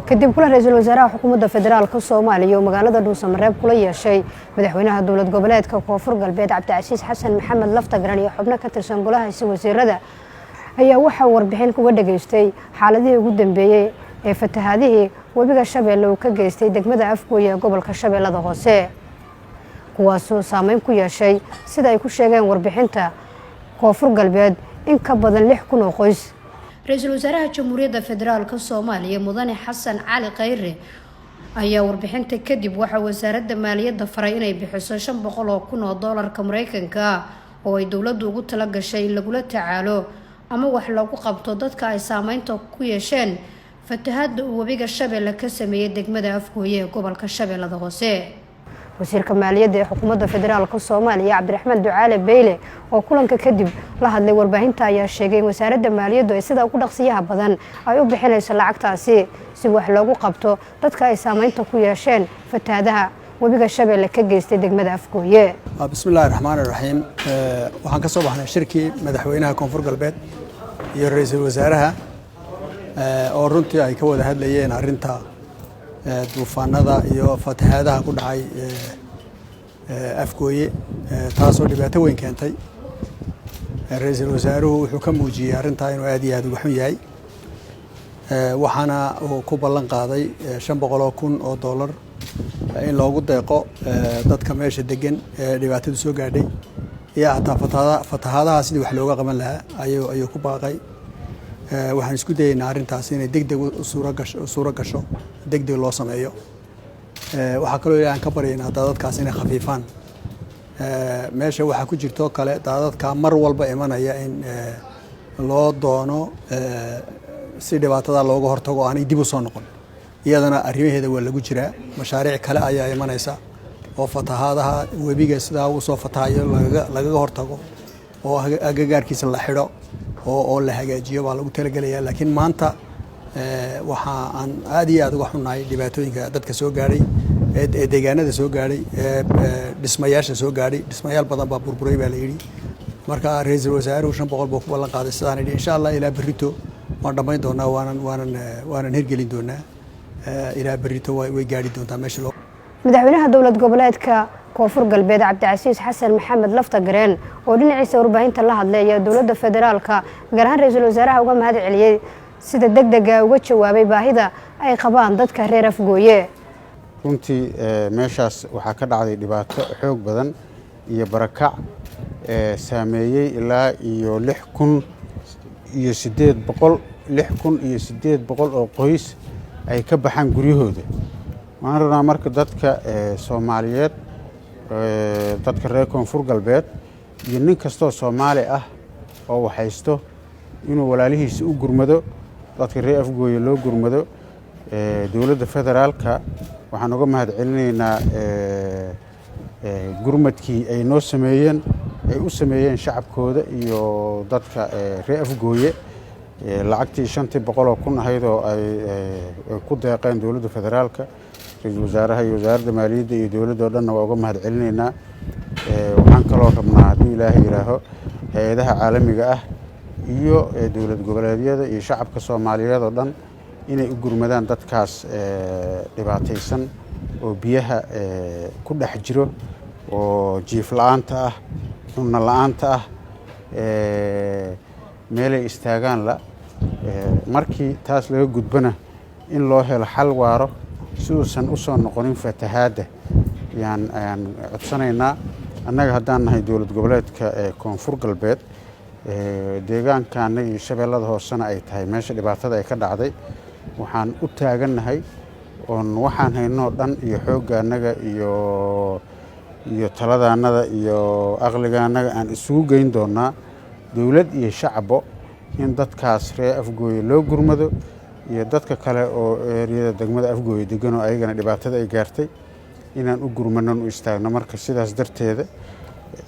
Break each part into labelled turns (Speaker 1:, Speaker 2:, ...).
Speaker 1: Kadib kula ra-iisul wasaaraha xukuumadda federaalka Soomaaliya oo magaalada Dhuusamareeb kula yeeshay madaxweynaha dowlad goboleedka Koonfur Galbeed Cabdicasiis Xasan Maxamed Laftagaran iyo xubno ka tirsan golahaasi wasiirada, ayaa waxaa warbixin kuga dhageystay xaaladihii ugu dambeeyey ee fatahaadihii webiga Shabeelle uu ka geystay degmada Afgooye ee gobolka Shabeellada Hoose, kuwaasoo saameyn ku yeeshay, sida ay ku sheegeen warbixinta Koonfur Galbeed, in ka badan 6000 oo qoys. Ra-iisul wasaaraha Jamhuuriyadda Federaalka Soomaaliya Mudane Xasan Cali Khayre ayaa warbixinta kadib waxaa wasaaradda maaliyadda faray inay bixiso 500,000 oo doolarka Mareykanka ah oo ay dowladdu ugu tala gashay in lagula tacaalo ama wax loogu qabto dadka ay saameynta ku yeesheen fatahaadda uu webiga Shabeelle ka sameeyey degmada Afgooye ee gobolka Shabeellada Hoose. Wasiirka maaliyadda ee xukuumadda federaalka Soomaaliya Cabdiraxmaan Ducaale Beyle oo kulanka kadib la hadlay warbaahinta ayaa sheegay in wasaaradda maaliyaddu ay sida ugu dhaqsiyaha badan ay u bixinayso lacagtaasi si wax loogu qabto dadka ay saameynta ku yeesheen fatahaadaha webiga Shabeelle ka geystay degmada Afgooye.
Speaker 2: Bismi Illaahi Raxmaan Iraxiim. Waxaan ka soo baxnay shirkii madaxweynaha Koonfur Galbeed iyo ra-iisul wasaaraha oo runtii ay ka wada hadlayeen arrinta duufaanada iyo fatahaadaha ku dhacay Afgooye, taasoo dhibaato weyn keentay. Ra-iisul wasaaruhu wuxuu ka muujiyey arrintaa inuu aad iyo aad uga xun yahay, waxaana uu ku ballan qaaday 500,000 oo dollar in loogu deeqo dadka meesha degan ee dhibaatadu soo gaadhay iyo xataa fatahaadaha sidii wax looga qaban lahaa ayuu ku baaqay. Waxaan isku dayeynaa arrintaas inay deg deg u suuro gasho, deg deg loo sameeyo. Waxaa kaloo Ilahi aan ka baryaynaa daadadkaas inay khafiifaan. Meesha waxaa ku jirto kale daadadka mar walba imanaya in loo doono si dhibaatada looga hortago aanay dib u soo noqon. Iyadana arrimaheeda waa lagu jiraa. Mashaariic kale ayaa imanaysa oo fatahaadaha webiga sidaa uu soo fatahayo lagaga hortago oo agagaarkiisa la xidho oo la hagaajiyo baa lagu talagelaya. Laakiin maanta waxa aan aad iyo aad uga xunnahay dhibaatooyinka dadka soo gaadhay ee deegaanada soo gaadhay ee dhismayaasha soo gaadhay. Dhismayaal badan baa burburay baa la yidhi. Marka ra-iisul wasaaruhu 500 buu ku ballan qaaday sidaan idhi. Insha Allah ilaa berrito waan dhammayn doonaa, waanan hirgelin doonaa. Ilaa berrito way gaadhi doontaa meesha loo
Speaker 1: Madaxweynaha dowlad goboleedka Koonfur Galbeed Cabdicasiis Xasan Maxamed Laftagareen oo dhinaciisa warbaahinta la hadlay ayaa dowladda federaalka, gaar ahaan ra-iisul wasaaraha, uga mahad celiyey sida deg dega uga jawaabay baahida ay qabaan dadka reer Afgooye.
Speaker 3: Runtii meeshaas waxaa ka dhacday dhibaato xoog badan iyo barakac saameeyey ilaa iyo 6800, 6800 oo qoys ay ka baxaan guryahooda. Waxaan rabnaa marka dadka Soomaaliyeed, dadka reer Koonfur Galbeed iyo nin kastoo Soomaali ah oo waxhaysto inuu walaalihiisa u gurmado, dadka reer Afgooye loo gurmado. Dowladda federaalka waxaan uga mahad celinaynaa gurmadkii ay noo sameeyeen, ay u sameeyeen shacabkooda iyo dadka reer Afgooye. Lacagtii 500,000 ahayd oo ay ku deeqeen dowladda federaalka, ra-iisul wasaaraha iyo wasaaradda maaliyadda iyo dowladda oo dhanna waa uga mahad celinaynaa. Waxaan kaloo rabnaa, hadduu Ilaahay yidhaaho, hay-adaha caalamiga ah iyo dowlad goboleedyada iyo shacabka Soomaaliyeed oo dhan inay u gurmadaan dadkaas dhibaataysan oo biyaha ku dhex jiro oo jiif la-aanta ah, cunno la-aanta ah, meelay istaagaan la. Markii taas laga gudbana in loo helo xal waaro si uusan u soo noqonin fatahaadda ayaan codsanaynaa. Annaga haddaan nahay dowlad goboleedka Koonfur Galbeed, deegaankaana iyo Shabeellada Hoosena ay tahay meesha dhibaatada ay ka dhacday, waxaan u taagannahay oon waxaan haynoo dhan iyo xoogga annaga iyo taladaannada iyo aqligaannaga aan isugu geyn doonaa, dowlad iyo shacbo, in dadkaas reer Afgooye loo gurmado iyo dadka kale oo eeriyada degmada Afgooye degan oo ayagana dhibaatada ay gaartay inaan u gurmanon u istaagno. Marka sidaas darteeda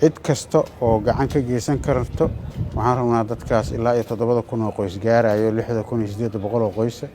Speaker 3: cid kasta oo gacan ka geysan karto waxaan rabnaa dadkaas ilaa iyo 7000 oo qoys gaarayo, 6800 oo qoysa.